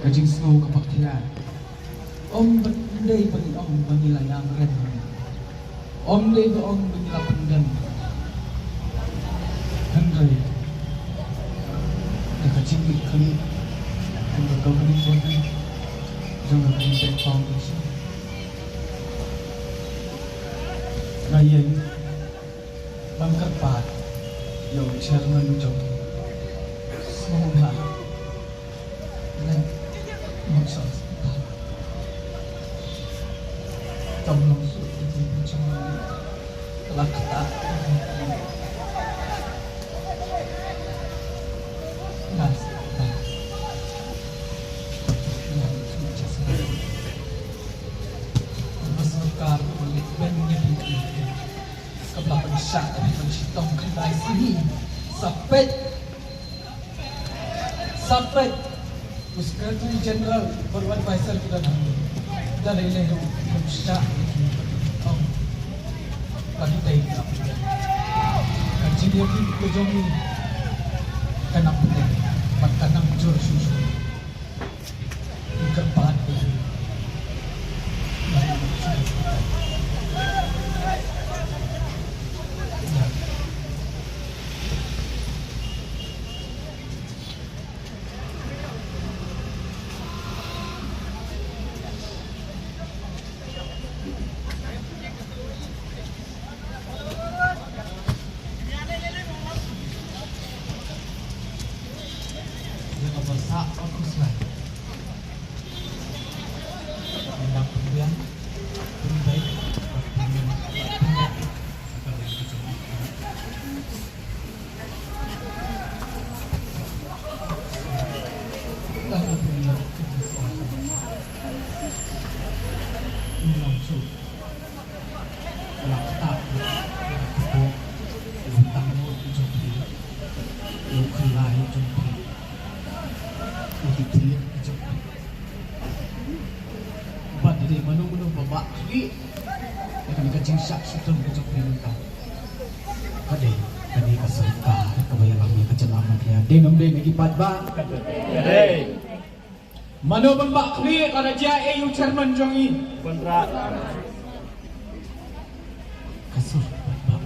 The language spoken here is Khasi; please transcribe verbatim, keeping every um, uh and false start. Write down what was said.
Ka jingsngew kaba khia. Ym dei ba ngi ong ba ngi la ïam rem. Ym dei ba ong ba ngi la pyndem. Hynrei da ka jingmut khlieh jong ka governing body jong ka Green Tech Foundation, nga ïeng ban kyrpad ïa u chairman jong ngi, sngewbha leit noh sha hospital. Tam long shuh ïa ki jong ngi, ka la ktah. Nga sngewbha ïa u chairman. Ka sorkar ka leit ban ïa ki, kaba pynshah, kaba pynshitom khyndai sngi. Sa peit, sa peit. U Secretary General bad u advisor ki don hangne. Da lei lei ruh ki pynshah ïa ki. Ong ba ki dei ki ap. Ka jingïakhun ka jong ngi ka nang pynlong bad ka nang jur shuh shuh. Bad dei mano mano ba bah khlieh ïa kane ka jingshah shitom ka jong phi mynta. Ka dei kane ka sorkar kaba ïalam ïa ka jylla Meghalaya. Dei ne ym dei na ki paidbah? Dei. Mano ban bah khlieh, ka la jia ei u chairman jong ngi? Konrad. Ka sur paidbah.